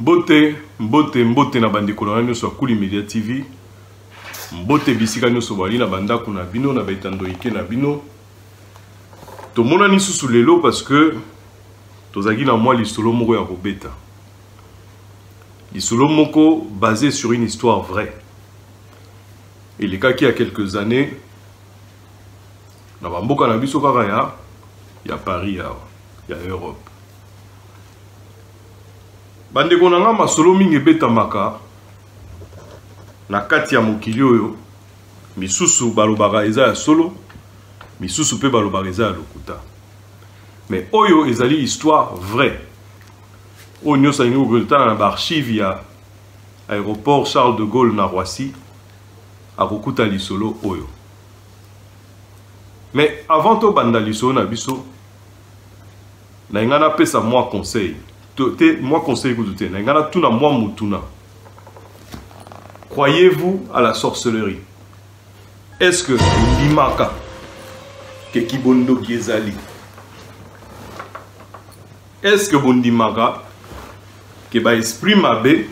Mbote, mbote, mbote na bandeko na nyonso ya Kuli Media TV. Mbote bisika nyonso bali na bandako na bino na baetando ike na bino. Tomonani susu lelo parce que tozalaki na mwa lisolo moko ya kobeta. Lisolo moko basé sur une histoire vraie. Elekaki ya quelques années na bamboka na biso kaka ya ya Paris awa ya Europe. Bandeko na nga, masolo mingi ebetamaka na kati ya mokili oyo, misusu balobaka eza ya solo, misusu mpe balobaka eza ya lokuta. Mais oyo ezali histoire vraie. Oyo nyonso alingi kokotala na baarchive ya aéroport Charles de Gaulle na Roissy akokuta lisolo oyo. Mais avant tobanda lisolo na biso, na ngai napesa mwa conseil te, mwa conseil kutu te, na ngai natuna mwa motuna. Croyez-vous à la sorcellerie? Est-ce que ondimaka ke kibondoki ezali? Est-ce que bondimaka ke baesprit mabe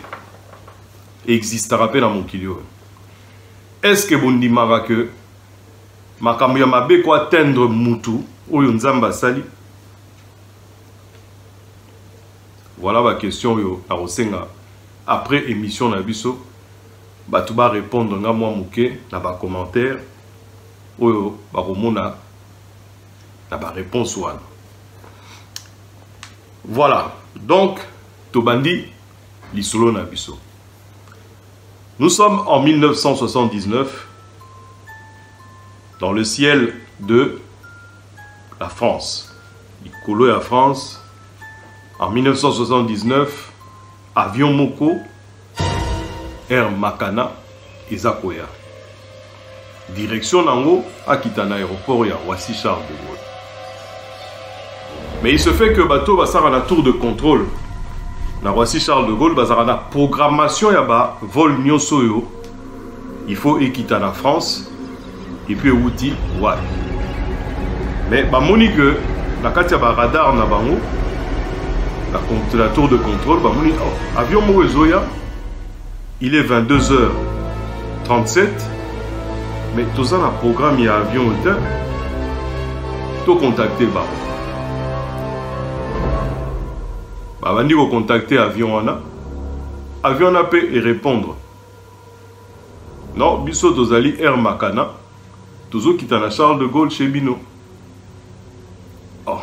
existaka mpe na mokili oyo? Est-ce que bondimaka ke makambo ya mabe ko atteindre mutu oyo Nzambe asali? Voilà ba question oyo nakosenga après émission na biso bato ba répondre nga mwa moke na ba commentaire oyo bakomona na ba réponse wana. Voilà, donc tobandi lisolo na biso. Nous sommes en 1979 dans le ciel de la France. Likolo ya France en 1979, avion moko Air Makana eza koya. Direction nango akita na aéroport ya Roissy Charles de Gaulle. Mais il se fait que bato basaka na tour de contrôle na Roissy Charles de Gaulle bazalaka na programmation ya ba vol nyonso oyo il faut ekita na France et puis ewuti wapi. Mais bamoni que na kati ya ba radar na bango la tour de contrôle bamoni, oh, avion moko ezoya, il est 22h37, mais toza na programme ya avion te, to contacter bango. Babandi kocontacte avion wana, avion wana mpe erépondre: non, biso tozali Air Makana, tozokita na Charles de Gaulle chez bino. Oh.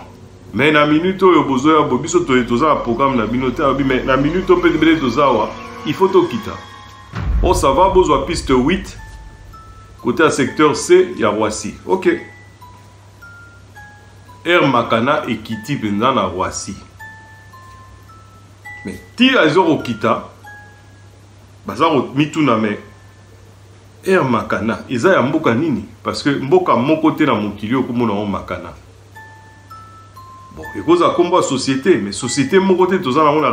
Mais na minute oyo bozoya bo, biso toye toza na programme na bino te. Alobi mais na minute oyo mpe bele toza awa, il faut tokita. Oh, ça va, bozwa piste 8 côté ya secteur C ya Roissy. Ok, Air Makana ekiti mpenza na Roissy, mais ti azo kokita baza komituna: mais Air Makana eza ya mboka nini? Parce que mboka moko te na mokili oyo komona yango Makana. Bon, ekozala nkombo ya société, mais société moko te toza nango na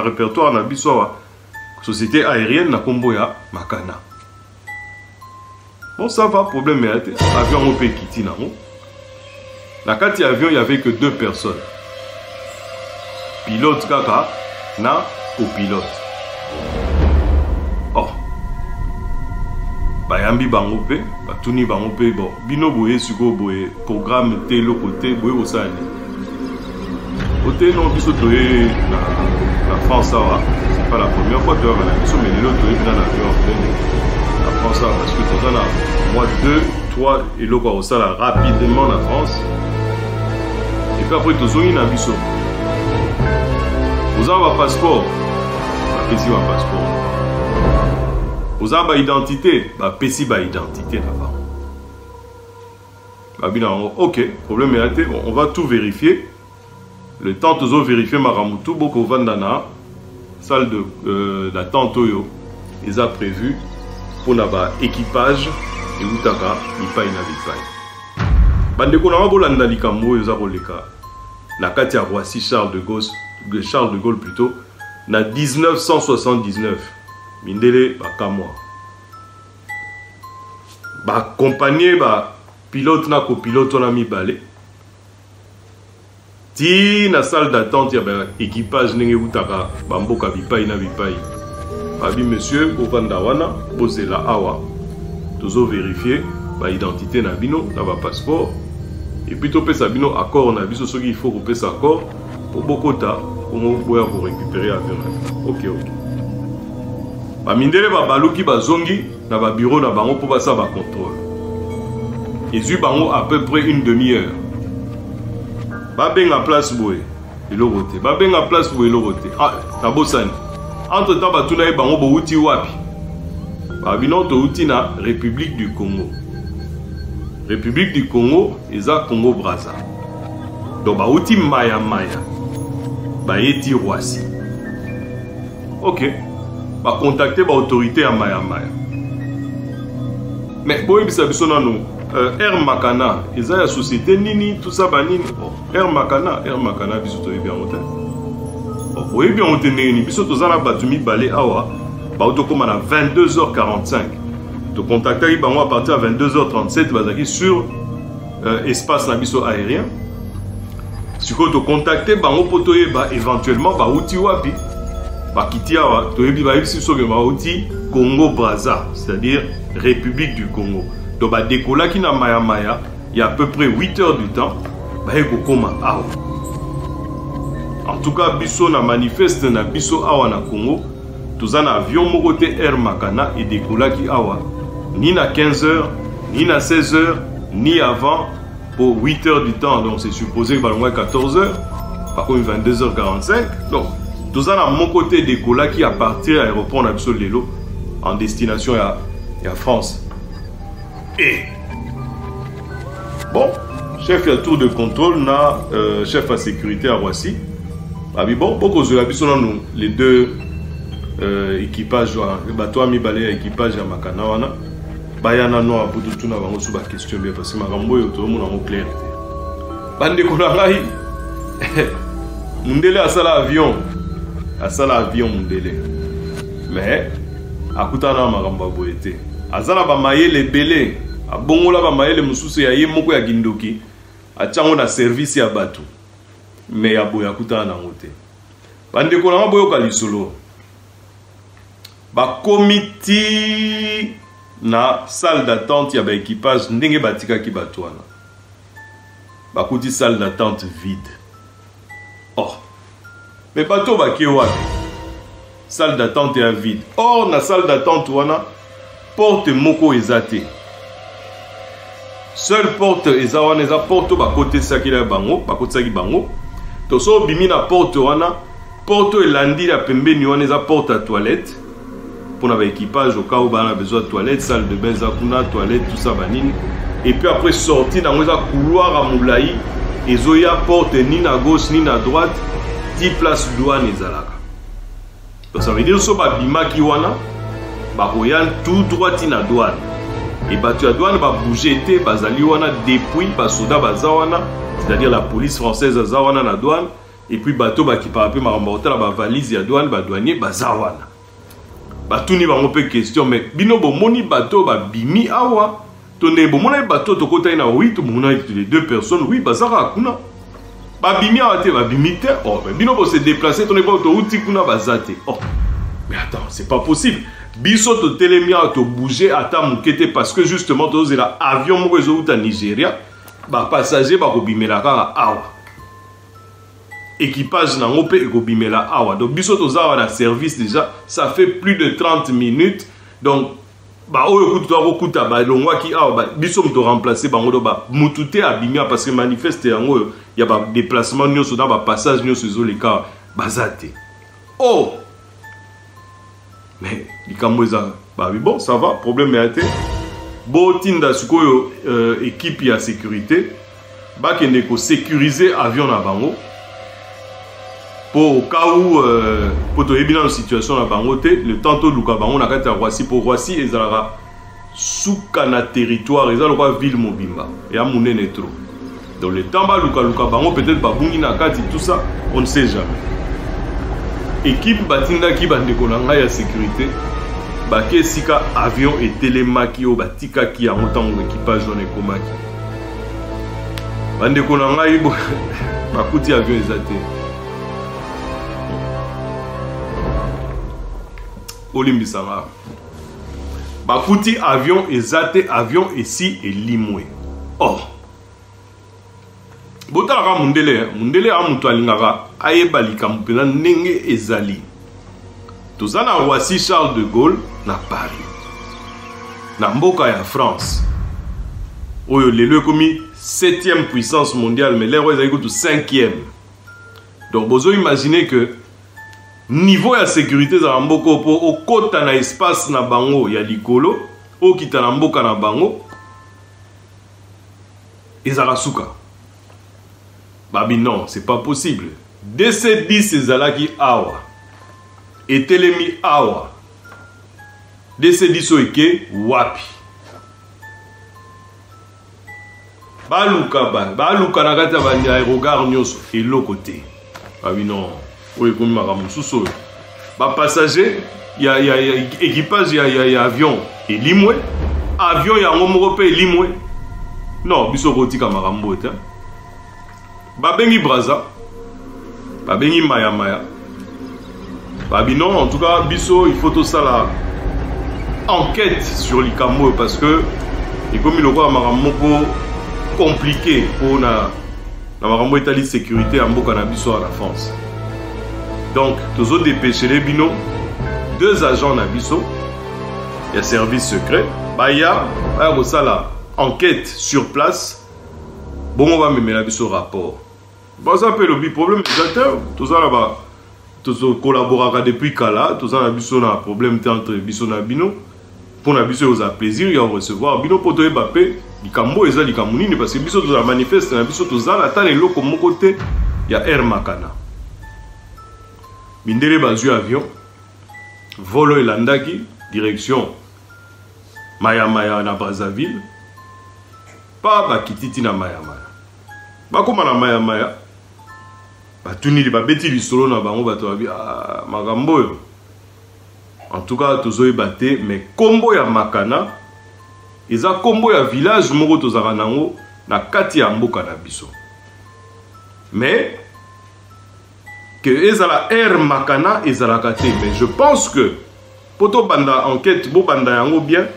répertoire na biso awa, société aérienne na nkombo ya Makana. Bon, ça va, problème eya te. Avion yango mpe ekiti nango. Na kati ya avion, il y avait que deux personnes, pilote kaka na copilote. Oh, bayambi bango mpe batuni bango mpe: bon, bino boye sikoyo boye, programme te, eloko te, boye kosala nini? Ote non, biso toye na France awa, c'est pas la première fois toyaka na biso, mais lelo toyebi na avion ya monene na France awa parce que toza na mwa 2 3 eloko ya kosala rapidement na France et puis après tozongi na biso. Oza bapasseport? Bapesi bapasseport. Oza baidentité? Bapesi baidentité na bango. Babi na bango: ok, problème eya te, on va tout vérifier. Le temps tozo vérifier makambo tu, bokovanda na salle de d'attente oyo eza prévu mpona baéquipage eutaka bipai na bipai. Bandeko na nga, bolanda likambo oyo eza koleka na kati ya Roissy Charles de Gaulle, Charles de Gaulle plutôt, na 1979. Mindele bakamwa, baaccompagne bapilote na copilote wana mibale. Ti na salle d'attente ya ba équipage ndenge eutaka ba mboka bipai na bipai. Babi monsieur bovanda wana bozela awa tozo verifier ba identité na bino na ba passeport et puis topesa bino accord na biso soki il faut kopesa accord po bokota bongo boya ko récupérer avion na bino. Ok ok. Ba mindele babaluki bazongi na ba bureau na bango po basala ba contrôle. Ezui bango à peu près une demi-heure. Babenga place boye eloko te, babenga place boye eloko te. Ah, nabosani. Entre temps batuna ye bango bowuti wapi? Babi non, towuti na République du Congo. République du Congo eza Congo Brazza. Donc bawuti maya maya bayeti Roissy. Ok, ba contacter ba autorité ya maya maya. Mais boyebisa biso nanu Air Makana eza ya société nini tout ça ba nini? Oh, Air Makana, Air Makana biso toyebi yango te. Oh, boyebi yango te ndenge nini? Biso toza na bato mibale awa bauti okóma na 22h45. Tocontactaki bango à partir ya 22h37, bazalaki sur espace na biso aérien. Sikoyo tocontacte bango mpo toyeba éventuellement bauti wapi, bakiti awa, toyebi bayebisi biso ke bauti Congo Brazza, c'est-à-dire République du Congo. Donc badekolaki na maya maya ya à peu près 8 heures du temps, baye kokoma awa. En tout cas biso na manifeste na biso awa na Congo toza na avion moko te Air Makana edekolaki awa ni na 15 heures ni na 16 heures ni avant pour 8 heures du temps. Donc c'est supposé que balongwaki 14 heures, bakomi 22h45. Donc toza na moko te edekolaki à partir ya aéroport na biso lelo en destination ya France. Et bon, chef ya tour de contrôle na chef ya sécurité ya Roissy babi bon, bokozwela biso nanu les deux équipage wana, bato ya mibale ya équipage ya Makana wana baya nanu awa po totuna bango so ba question bien, parce que makambo oyo tozomona yango clair te. Bandeko na ngai, mundele asala avion, asala avion mundele, mais akutana na makambo ya boye te. Aza na bamayele ebele, abongola bamayele mosusu ya ye moko ya kindoki, atiango na service ya bato, mais ya boye akutana nango te. Bandeko na nga, boyoka lisolo. Bakomi ti na salle d'attente ya ba équipage ndenge batikaki bato wana, bakuti salle d'attente vide. Oh, mais bato bake wapi? Salle d'attente ya vide. Or na salle d'attente wana porte moko eza te. Seule porte eza wana eza porte oyo bakotisaki na bango, bakotisaki bango. To so obimi na porte wana, porte oyo elandi ya pembeni wana eza porte ya toilette mpona ba équipage au cas où bana besoin de toilette, salle de bain eza kuna, toilette tout ça banini. Et puis après sortie nango eza couloir ya molai, ezoya porte ni na gauche ni na droite, ti place douane ezalaka. Donc ça veut dire so babimaki wana bakoya tout droit ti na douane. Et bato ya douane babouge te, bazali wana depuis, basoda baza wana, c'est-à-dire la police française aza wana na douane, et puis bato bakipaka mpe makambo ya kotala bavalise ya douane, badouanier baza wana. Batuni bango mpe question, mais bino bomoni bato babimi awa to ndenge bomonaki bato tokotaki na? Oui, tomonaki les deux personnes, oui, baza kaka kuna. Babimi awa te? Babimi te. Oh, mais bino bose déplacer to ndenge touti kuna baza te. Oh, mais attends, c'est pas possible. Biso totelemi awa, tobouge ata moke te, parce que justement tozozela avion moko ezowuta Nigeria, bapassager bakobimela kaka awa, équipage nango mpe ekobimela awa. Donc biso toza awa na service déjà, ça fait plus de 30 minutes. Donc baoyo kutu toakokuta balongwaki awa, biso moto remplace bango. Do mutu te abimi awa, parce que manifeste yango oyo ya badéplacement nyonso na bapassage nyonso ezoleka, baza te. Oh, mais likambo eza babi bon, ça va, problème ya te. Botinda sikoyo équipe ya sécurité bakende kosécuriser avion na bango po au cas où po toyebi nano situation na bango te, le temps toluka bango na kati ya Roissy, po Roissy ezalaka suka na territoire, eza lokola ville mobimba ya monene trop. Donc le temps balukaluka bango, peut-être babungi na kati, tout ça, on ne sait jamais. Équipe batindaki, bandeko na ngai ya sécurité bake esika avion etelemaki oyo batikaki yango ntango équipage wana ekomaki. Bandeko na ngai, bakuti avion eza te. Olimbisa nga. Bakuti avion eza te, avion esi elimwe. Oh. Botalaka mundele, mundele a moto alingaka ayeba likambo mpenza ndenge ezali. Toza na Roissy Charles de Gaulle na Paris, na mboka ya France, oyo lelo ekomi 7e puissance mondiale, mais l'heure oyo ezali kutu 5e. Donc bozo imaginer que niveau ya sécurité ezala mboka oyo mpo okota na espace na bango ya likolo, okita na mboka na bango ezalaka suka. Babi non, c'est pas possible. DC-10 ezalaki awa, etelemi awa. DC-10 oyo eke wapi? Baluka ba, baluka na kati ya ba aérogare nyonso, eloko te. Babi non, oyo ekomi makambo mosusu oyo. Ba passager ya, ya, ya équipage ya, ya, ya avion elimwe, avion yango moko pe elimwe. Non, biso kotika makambo oyo te. Babengi Brazza, babengi Maya Maya, babi non, en tout cas biso il faut tosala enquête sur likambo oyo parce que ekomi lokola makambo moko compliqué mpo na na makambo etali sécurité ya mboka na biso na France. Donc tozo dépêcher bino deux agents na biso ya service secret baya baya kosala enquête sur place, bongo bamemela biso rapport. Baza mpe lobi problème eza te, toza na ba tozokolaboraka depuis kala, toza na biso na problème te entre biso na bino. Mpo na biso ekozala plaisir ya recevoir bino mpo toyeba mpe likambo oyo eza likambo nini, parce que biso tozala manifeste na biso, tozala ata na eloko moko te ya Air Makana. Mindele bazwi avion, volo elandaki direction Maya Maya na Brazzaville, pa bakititi na Maya Maya. Bakoma na Maya Maya, batunili, babeti lisolo na bango, bato babi, ah, makambo oyo en tout cas tozoyeba te, mais kombo ya Makana eza kombo ya village moko tozalaka nango na kati ya mboka na biso, mais que ezala Air Makana ezalaka te. Mais je pense que po tobanda enquête, bobanda yango bien,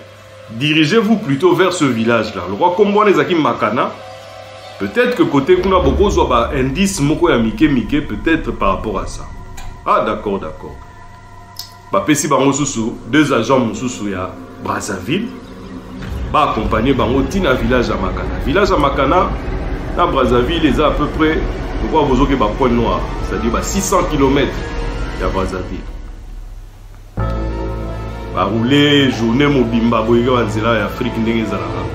dirigez-vous plutôt vers ce village-là. Le roi kombo wana ezalaki Makana, peut-être que côté kuna bokozwa ba indice moko ya mike mike peut-être par rapport à ça. Ah d'accord, d'accord. Bapesi bango susu deux agents mosusu ya Brazzaville ba accompagner bango ti na village ya Makana. Village ya Makana na Brazzaville eza à peu près lokola bozoke ba Pointe Noire, c'est-à-dire ba 600 kilomètres ya Brazzaville. Baroule journée mobimba boyeke ba nzela ya Afrique ndenge ezalaka,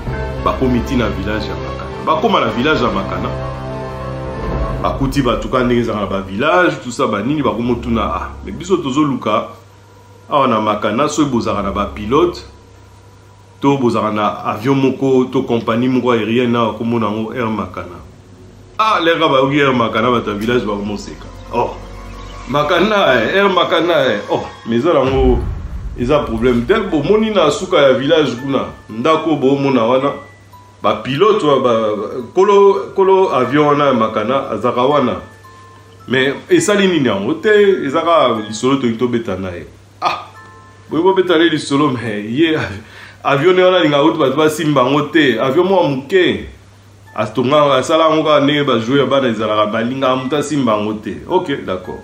bakomi ti na village ya Makana. Bakoma na village ya Makana, bakuti bato kaka ndenge ezalaka na ba village tout ça banini, bakomotuna ah mais biso tozoluka awa na Makana soki bozalaka na ba pilote to bozalaka na avion moko to compagnie moko aérienne awa komona yango Air Makana. Ah leka bayoki Air Makana, bato ya village bakomoseka. Oh Makana, eh, Air Makana, eh. Oh mais eza nango eza problème te. Bomoni na suka ya village kuna ndako bomona wana ba pilote wa ba kolo, kolo avion wana ya Makana azaka wana, mais esali nini yango te, eza kaka lisolo toyiki tobeta na ye. Ah boye bobeta ye lisolo, mais ye avion ne wana alingaka kutu bato basimba yango te, avion moko moke atonga asala yango kaka ndenge ba jouer ya bana ezalaka, balingaka moto asimba yango te. Ok d'accord,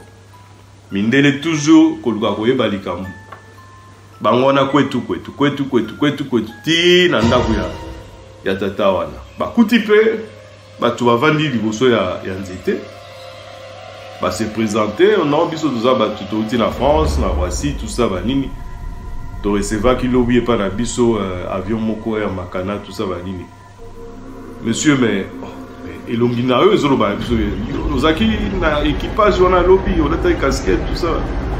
mindele toujours koluka koyeba likambo bango wana kwetu kwetu kwetu kwetu kwetu kwetu ti na ndako ya tata wana. Bakuti pe bato bavandi liboso ya nzete, ba se présenter, non biso toza bato touti na France na Roissy tout ça banini, to recevaki lobi epa na biso avion moko Air Makana tout ça banini. Monsieur, mais, oh, mais elongi na yo ezoloba na biso, ozalaki na équipage wana lobi, olataki casquette tout ça.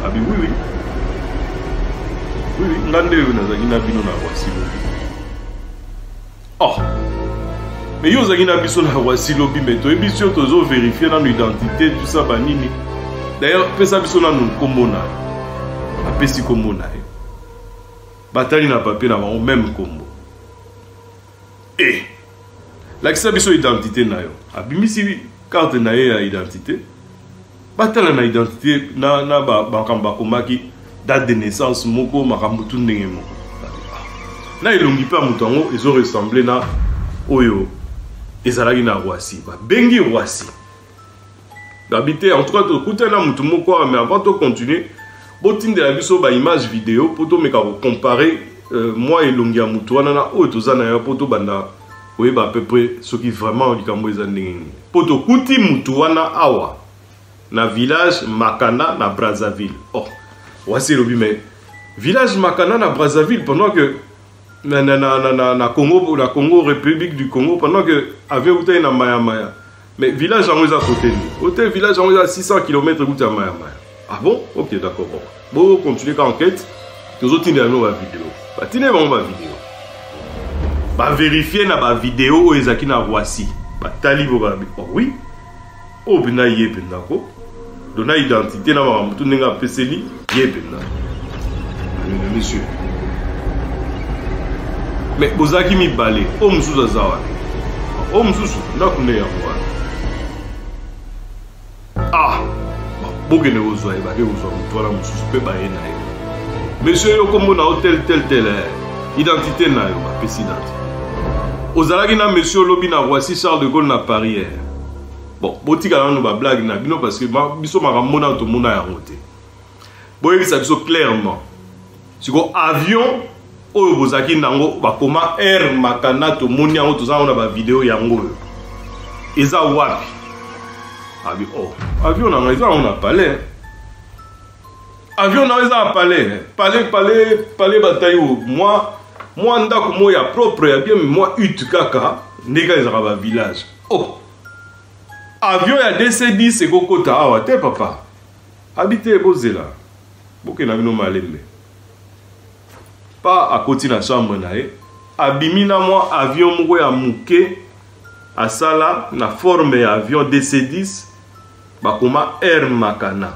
Abi oui oui. Oui oui, nga nde oyo nazalaki na bino na Roissy lobi. Oh. Mais yo ozalaki na biso na Roissy lobi, mais toyebi si yo tozo vérifier nanu identité tout ça banini. D'ailleurs, pesa biso nanu kombo na yo. Apesi kombo na ye. Batali na papier na bango même kombo. Eh. Lakisa biso identité na yo. Abimisi carte na ye ya identité. Batala na identité na na ba makambo bakomaki date de naissance moko makambo tu ndenge moko. Na elongi mpe ya moto yango ezo ressembler na oyo ezalaki na Roissy. Babengi Roissy. Babi te, en tout cas tokutani na moto moko awa, mais avant to continuer, botindela biso ba image vidéo mpo tomeka ko comparer mwa elongi ya moto wana na oyo toza na yo mpo tobanda koyeba à peu près soki vraiment likambo eza ndenge nini. Mpo tokuti moto wana awa na village Makana na Brazzaville. Oh, Roissy elobi mais village Makana na Brazzaville pendant que na, na, na, na, na, na Congo, na Congo, République du Congo, pendant que avion eutaki na Maya Maya. Mais village yango eza côté nini? Côté village yango eza 600 km euti ya Maya Maya. Ah bon? Ok, d'accord. Bon. Bo continuer ka enquête. Tozotindela bino ba vidéo. Batindeli bango ba vidéo. Ba vérifier na ba vidéo oyo ezalaki na Roissy. Batali bo ba oh oui. Oyo mpenza ye mpenza ko. Dona identité na makambo tu ndenge apeseli ye mpenza. Monsieur. Mais bozalaki mibale, oyo mosusu aza wana. Oyo mosusu ndako nde yango wana. Ah, bokende kozwa ye, bake kozwa moto wana mosusu mpe baye na ye. Monsieur, yo kombo na yo tel tel tel, identité na yo, bapesi identité. Ozalaki na monsieur olobi na Roissy Charles de Gaulle na Paris. Bon, botika nanu ba blague na bino parce que biso makambo na tomona yango te. Boyebisa biso clairement. Siko avion oyo bozalaki nango bakoma Air Makana tomoni yango toza na ba video yango oyo. Eza wapi? Abi oh, avion na ngai eza yango na palais. Avion na eza na palais. Palais palais palais batayi moi moi ndako moko ya propre ya bien moi hutte kaka ndenge ezalaka ba village. Oh. Avion ya DC-10 ekokota awa te papa. Abi te bozela. Bokenda bino malembe. Pa akoti na chambre na ye, abimi na mwa avion moko ya moke asala na forme ya avion DC-10 bakoma Air Makana.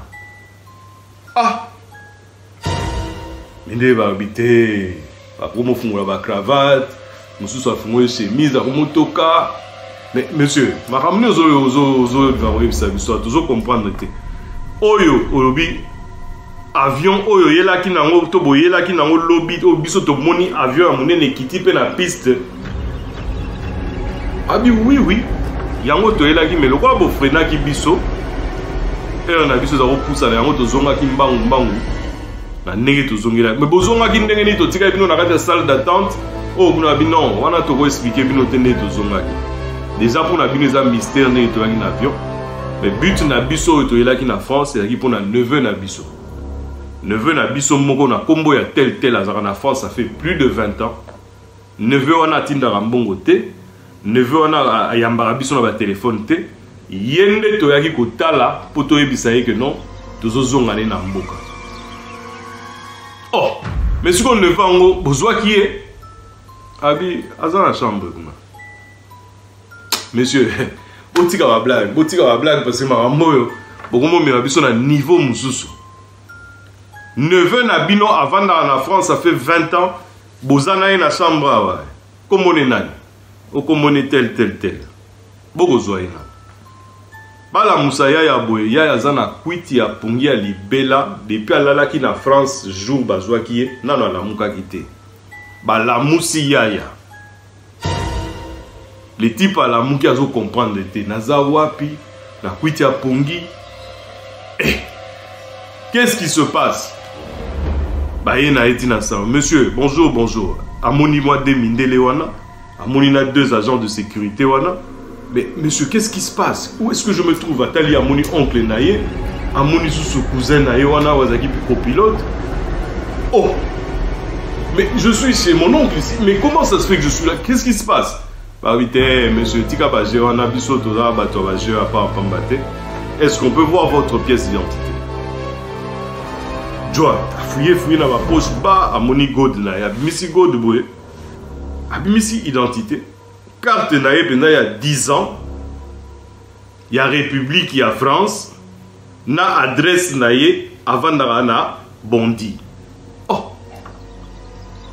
Ah! Minde balobi te, bakomofungola ba cravate, mosusu afungoli chemise, akomotoka. Mais monsieur, makambo nini ozolinga koyebisa biso, tozo comprendre te. Oyo olobi avion oyo oyelaki nango to boyelaki nango lobi, oyo biso tomoni avion ya monene ekiti mpe na piste. Abi oui oui, yango toyelaki, mais lokola bofrenaki biso, heure na biso eza kopusana, yango tozongaki mbangu mbangu na ndenge tozongelaki. Mais bozongaki ndenge nini? Totikaki bino na kati ya salle d'attente oyo kuna bino non, wana toko expliquer bino te ndenge tozongaki. Déjà mpona bino eza mystère ndenge toyaki na avion. Mais but na biso oyo toyelaki na France ezalaki mpona neveu na biso. Neveu na biso moko na kombo ya tel tel azalaka na France, ça fait plus de 20 ans. Neveu wana atindaka mbongo te, neveu wana ayambaka biso na ba téléphone te. Ye nde toyaki kotala po toyebisa ye que non, tozozonga ne na mboka. Oh, mais sikoyo neveu yango bozwaki ye? Abi aza na chambre kuna. Monsieur, botika ba blague, botika ba blague parce que makambo oyo bokomomela biso na niveau mosusu. Neveu na bino avandaka na France, ça fait 20 ans, boza na ye na chambre awa. Kombo ne nani? Okombo ne tel tel tel. Bokozwa ye nani? Balamusa yaya boye, yaya aza na kwiti ya pongi ya libela depuis alalaki na France jour bazwaki ye, nano alamukaki te. Balamusi yaya. Le type alamuki azo comprendre te, naza wapi na kwiti ya pongi? Eh, qu'est-ce qui se passe? Baye na ye tina salon. Monsieur, bonjour, bonjour. Amoni mwa deux mindele wana, amoni na deux agents de sécurité wana. Mais monsieur, qu'est-ce qui se passe? Où est-ce que je me trouve? Atali amoni oncle na ye, amoni susu cousin na ye wana wazaki copilote. Oh! Mais je suis chez mon oncle ici. Mais comment ça se fait que je suis là? Qu'est-ce qui se passe? Bah oui, te, monsieur, tika ba jeu wana biso toza bato ba jeu à part pamba te. Est-ce qu'on peut voir votre pièce d'identité? Joa, a fouillé, fouillé dans ma poche bas, amoni god na ya misi god boye. Abimisi identité. Carte na ye penda ya 10 ans. Ya République ya France na adresse na ye avandaka na Bondi. Oh.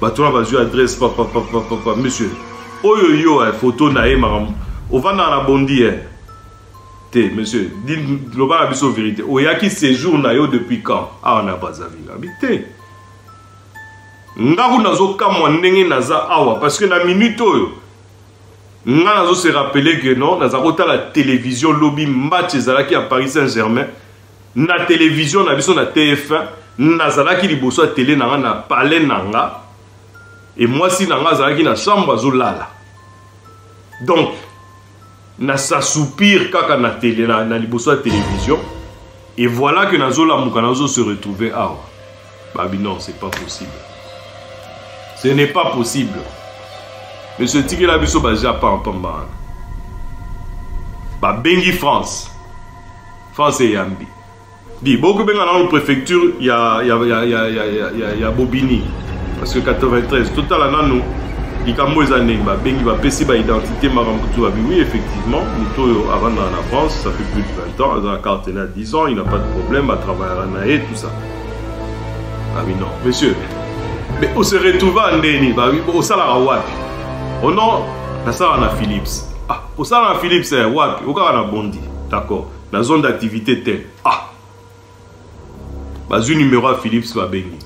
Bato wana bazwi adresse papa papa papa monsieur. Oyo yo eh, photo na ye makambo ovandaka na bondi eh. Te monsieur, loba na biso vérité. Oyaki séjour na yo depuis quand? Awa na Brazzaville. Abi te. Nga kuna nazokamwa ndenge naza awa parce que na minute oyo nga nazo se rappeler que non, naza kotala télévision lobi match ezalaki ya Paris Saint-Germain na télévision na biso na TF1, nazalaki liboso ya télé na nga na palais na nga et mwasi na nga azalaki na chambre azolala. Donc na s'assoupir kaka na télé na liboso ya télévision et voilà que nazolamuka nazo se retrouver awa. Babi non, c'est pas possible. Ce n'est pas possible. Monsieur tikela biso ba Japan pamba wana. Babengi France. France eyambi. Di boko benga na préfecture ya Bobigny parce que 93 totala nanu likambo eza ndenge babengi bapesi ba identité makambo tu babi oui effectivement moto oyo avandaka na France ça fait plus de 20 ans aza na carte na 10 ans il n'a pas de problème atravaillera na ye tout ça. Babi non monsieur, mais on se retrouve à ndeni babi osalaka wapi? Oh non, nasala na Philips. Ah, osala na Philips eh, wapi? Okaka na Bondi. D'accord, na zone d'activité telle. Ah, bazwi numéro ya Philips babengi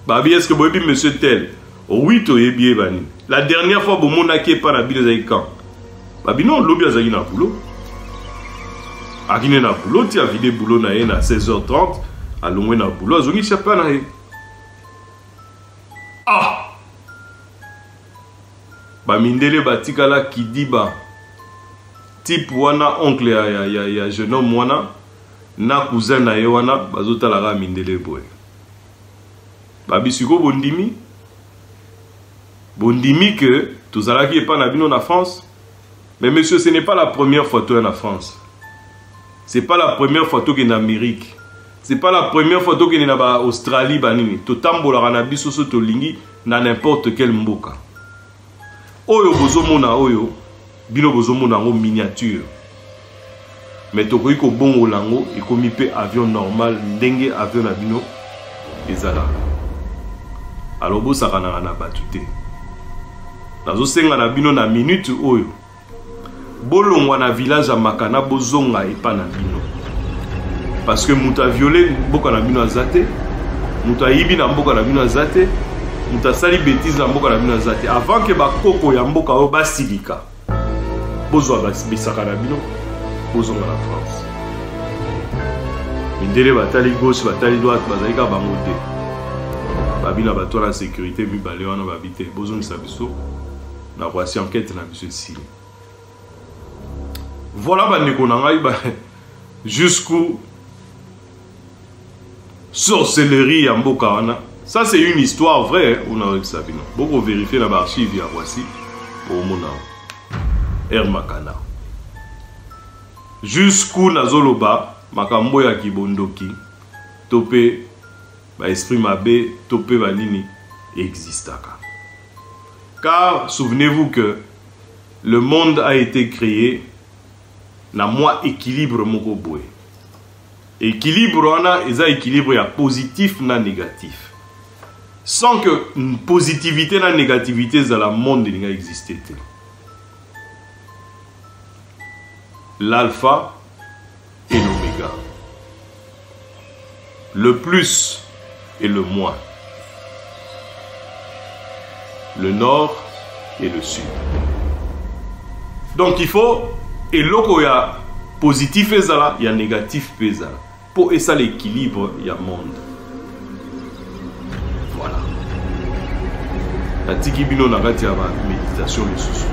babi est-ce que boyebi monsieur tel? Oh oui, toyebi ye bani. La dernière fois bomonaki epa na bino ezalaki quand? Babi non, lobi azalaki na boulot. Akine na boulot ti avide boulot na ye na 16h30, alongwe na boulot azongisi epa na ye. Ah, bamindele batikala kidiba type wana oncle ya jeune homme wana na cousin na ye wana bazotala kaka mindele boye. Babi sikoyo bondimi, bondimi que tozalaki epa na bino na France. Mais monsieur, ce n'est pas la première fois toya na France, c'est pas la première fois tokende na Amérique, c'est pas la première fois tokende na ba Australie banini. Totambolaka na biso so tolingi na n'importe quel mboka. Oyo bozomona oyo bino bozomona yango miniature, mais tokoki kobongola yango ekomi mpe avion normal ndenge avion na bino ezalaka. Alors bosakanaka na bato te. Nazosenga na bino na minute oyo bolongwa na village ya Makana, bozonga epa na bino parce que moto aviole mboka na bino aza te, moto ayibi na mboka na bino aza te, moto asali bêtise na mboka na bino aza te. Avant ke bakoko ya mboka oyo basilika, bozwa bisaka na bino bozonga na France. Mindele batali gauche, batali droite, bazali kaka bango te. Babi na bato wana sécurité mibale wana babi te, bozongisa biso na Roissy, enquête na biso esili. Voilà bandeko na ngai ba jusqu'où sorcellerie ya mboka wana. Ça c'est une histoire vraie, on a ça bino. Boko vérifier na ba archive ya Roissy omona Air Makana. Jusqu'où nazoloba makambo ya kibondoki to pe ba esprit mabe to pe ba nini existaka. Car souvenez-vous que le monde a été créé na mwa équilibre moko boye. Équilibre wana eza équilibre ya positif na négatif. Sans que positivité na négativité ezala, monde elinga exister te. L'alpha et l'oméga. Le plus et le moins. Le nord et le sud. Donc il faut eloko ya positif ezala, ya négatif pe ezala, po esala équilibre ya monde. Voilà. Natiki bino na kati ya ba méditation lisusu.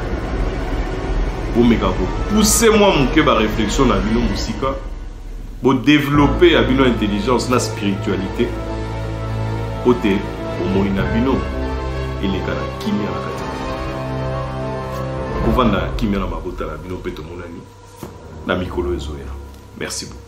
Bomeka kopousser mwa moke ba réflexion na bino mosika, bo développer ya bino intelligence na spiritualité po te bomoi na bino eleka na kimia na kati ya mokili. Bovanda na kimia na mabota na bino mpe tomonani na mikolo ezoya. Merci beaucoup.